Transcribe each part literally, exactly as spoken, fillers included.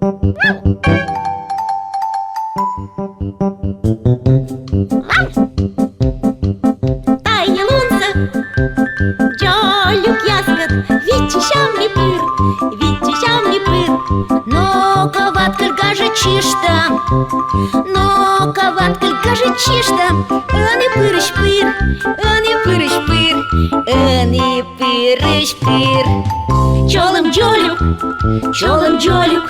Тайӧ лунсӧ дзолюкъяскӧд виччысям ми пыр, виччысям ми пыр. Но-ко, Ваткыль, гажӧдчышта, но-ко, Ваткыль, гажӧдчышта, ӧні пырысь пыр, ӧні пырысь пыр, ӧні пырысь пыр. Чолӧм, дзолюк, чолӧм, дзолюк,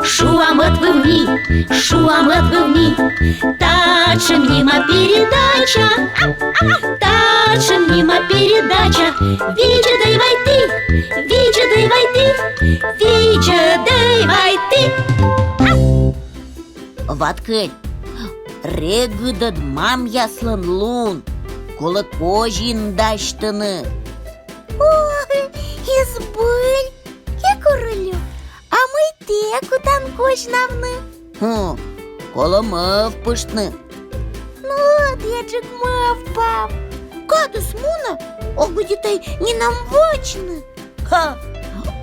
шуам ӧтвывны, шуам ӧтвывны. Татшӧм нима передача, татшӧм нима передача. Видзӧдӧй вай ті, видзӧдӧй вай ті, видзӧдӧй вай ті. Ваткыль, регыд ӧд мамъяслӧн лун, колӧ козин дасьтыны. О, и збыль, Кикуруллю, а мый тэ кутан козьнавны? Хм, колӧ мӧвпыштны. Но, ӧдйӧджык мӧвпав. Кадыс мунӧ, ог удитӧй нинӧм вӧчны. Ха!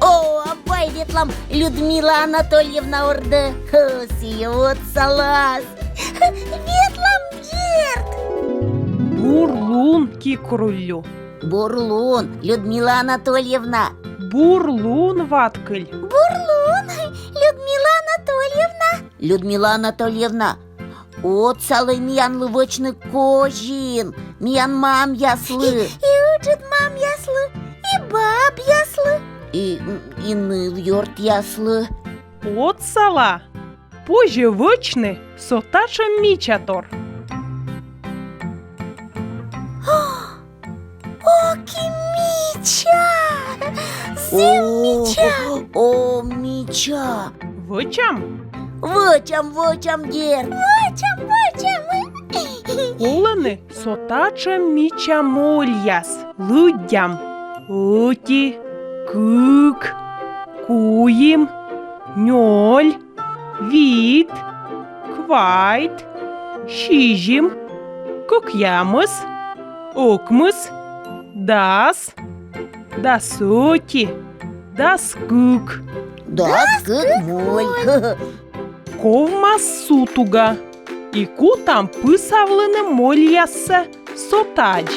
О, а вай ветлам Людмила Анатольевна ордӧ. Хо, сійӧ отсалас. Ветлам, дерт. Бур лун, Кикуруллю. Бур лун, Людмила Анатольевна. Бур лун, Ваткыль. Бур лун, Людмила Анатольевна. Людмила Анатольевна, отсалӧй миянлы вӧчны козин, миян мамъяслы. И, и ыджыд мамъяслы, и бабъяслы. И, и ныв ёртъяслы. Отсала, позьӧ вӧчны со татшӧм мичатор. О, ки мича! Зэв мича! О, мича! Вӧчам? Вӧчам, вӧчам, дерт! Вӧчам, вӧчам! Колӧны со татшӧм мича мольяс. Лыддям: ӧти, кык, куим, нёль, вит, квайт, сизим, кӧкъямыс, ӧкмыс, дас, дас ӧти, дас кык. Дас кык моль. Ковмас сутуга, и кутам пысавлыны мольяссӧ со тадз.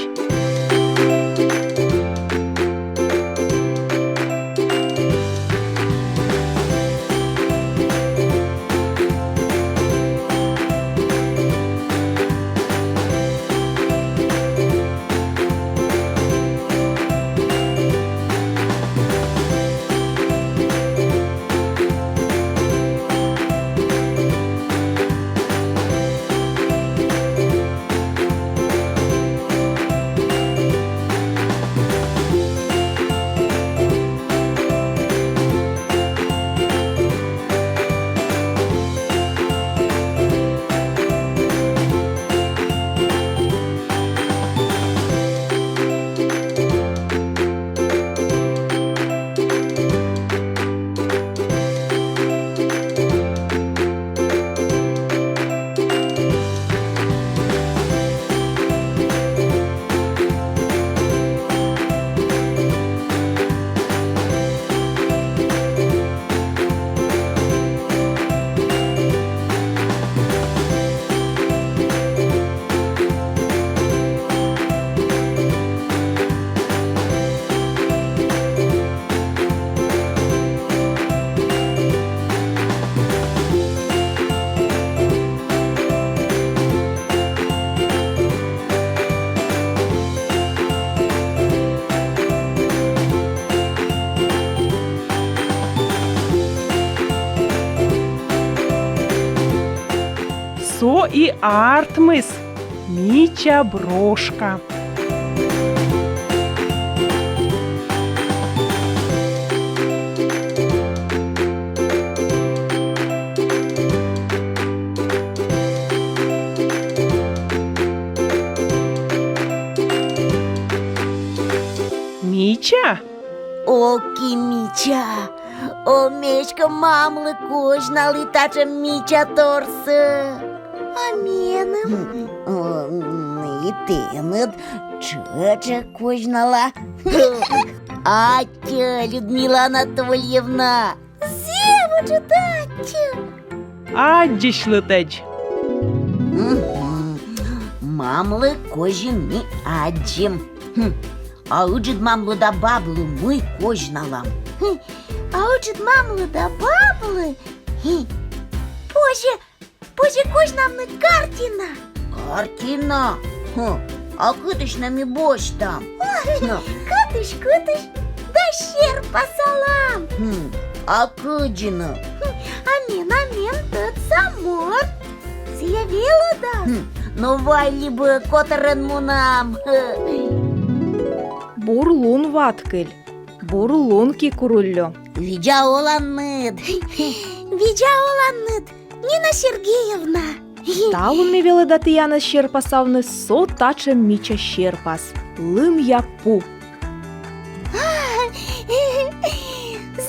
Со и артмис мича брошка. Мича? Ок и мича! О, ме эськӧ мамлы козьналі татшӧм мичаторсӧ. А меным? М, и тэныд тшӧтш козьнала. Аттьӧ, Людмила Анатольевна. Зэв Аддзысьлытӧдз. Мгм. Мамлы козин ми аддзим. Хм. А ыджыд мамлы да баблы мый козьналам? Хм. А ыджыд мамлы да баблы, хм, позьӧ, позьӧ козьнавны картина. Картина? Хм. А кытысь нӧ ми босьтам? Ой, кытысь, кытысь. Да серпасалам. Хм. А кыдзи нӧ? Хм. А мен, а мен тӧдса морт. Сійӧ велӧдас. Хм. Но вай либӧ котӧрӧн мунам. Бур лун, Ваткыль. Бур лун, Кикуруллю. Видза оланныд. Видза оланныд, Нина Сергеевна. Талун ме велӧда тіянӧс серпасавны со татшӧм мича серпас: лымъя пу.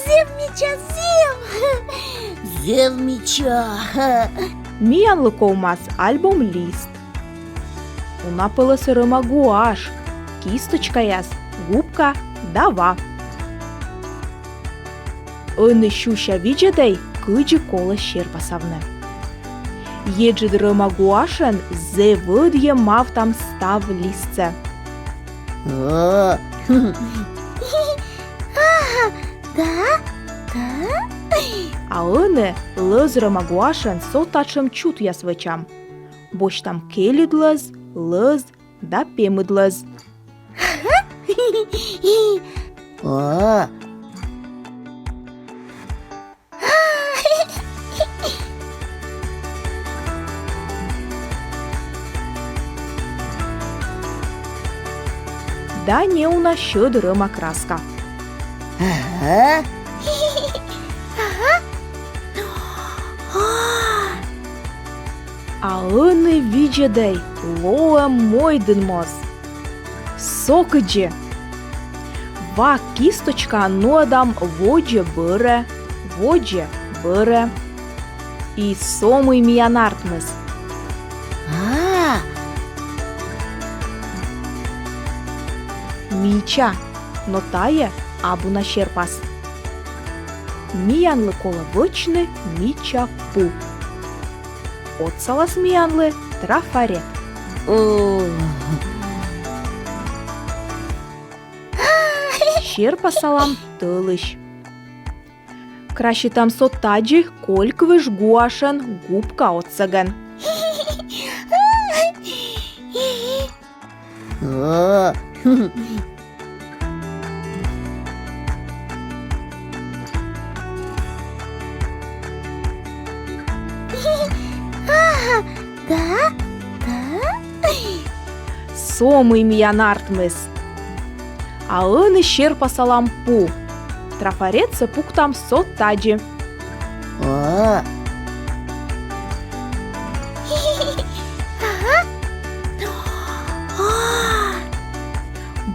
Зэв мича, зэв. Зэв мича. Миянлы ковмас альбом лист, уна пӧлӧс рӧма гуашь, кисточкаяс, губка да ва. Ӧні сюся видзӧдӧй, кыдзи колӧ серпасавны. Еджыд рӧма гуашӧн зэв ӧдйӧ мавтам став листсӧ. О. Ага, да, да. А ӧні лӧз рӧма гуашӧн со татшӧм чутъяс вӧчам. Босьтам кельыдлӧз, лӧз да пемыдлӧз. О. Да неуна сьӧд рӧма краска. Ага. Ага. А ӧні видзӧдӧй, лоӧ мойдын моз. Со кыдзи. Ва кисточкаӧн нуӧдам водзӧ-бӧрӧ, водзӧ-бӧрӧ. И со мый миян артмис. А. Мича, но тайӧ абу на серпас. Миянлы колӧ вӧчны мича пу. Отсалас миянлы трафарет. О. Серпасалам тӧлысь. Краситам со тадзи кольквиж гуашӧн губка отсӧгӧн. О. Ага, да, да. Со мый миян артмис. А ӧні серпасалам пу. Трафаретсӧ пуктам со тадзи. О. Ага. О.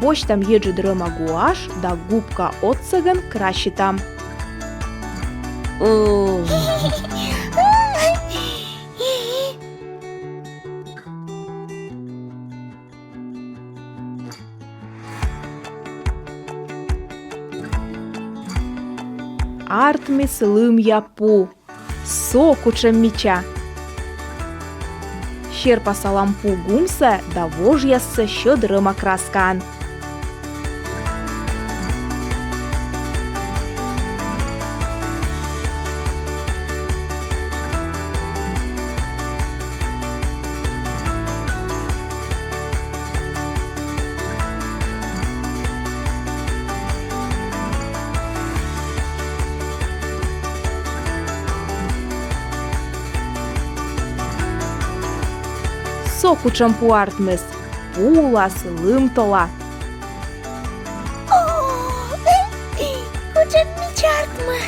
Босьтам еджыд рӧма гуашь да губка отсӧгӧн краситам. О. Артмис лымъя пу. Со кутшӧм мича! Серпасалам пу гумсӧ да вожъяссӧ сьӧд рӧма краскаӧн. Со кутшӧм пу артмис! Пу улас лым тола. О, кутшӧм мича артмӧ!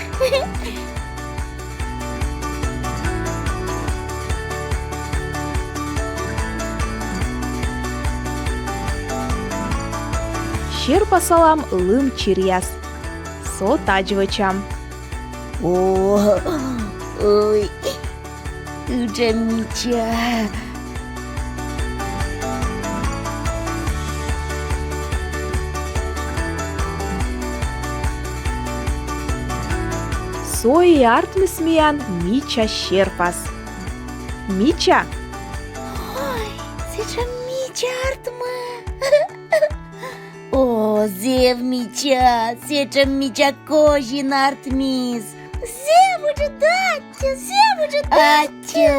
Серпасалам лым чиръяс. Со тадз вӧчам. О, ой, кутшӧм мича! Со и артмис миян мича серпас. Мича. Ой, сэтшӧм мича артмӧ. О, зэв мича, сэтшӧм мича козин артмис. Зэв ыджыд аттьӧ, зэв ыджыд аттьӧ.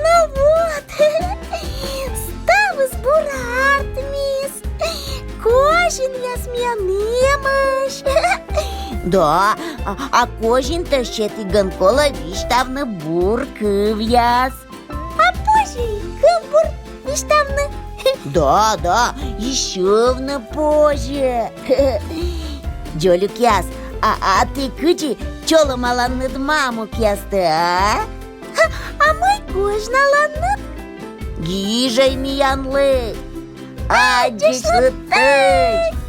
Ну вот, ставыс бура артмис. Козинъяс миян эмӧсь. Да, а, а козинтӧ сетігӧн колӧ висьтавны бур кывъяс. А позьӧ и кывбур висьтавны? Да, да, и сьывны позьӧ. Дзолюкъяс, а, а ті кыдзи чолӧмаланныд мамукъястӧ, а? А, а мый козьналанныд? Гижӧй миянлы. Аддзысьлытӧдз!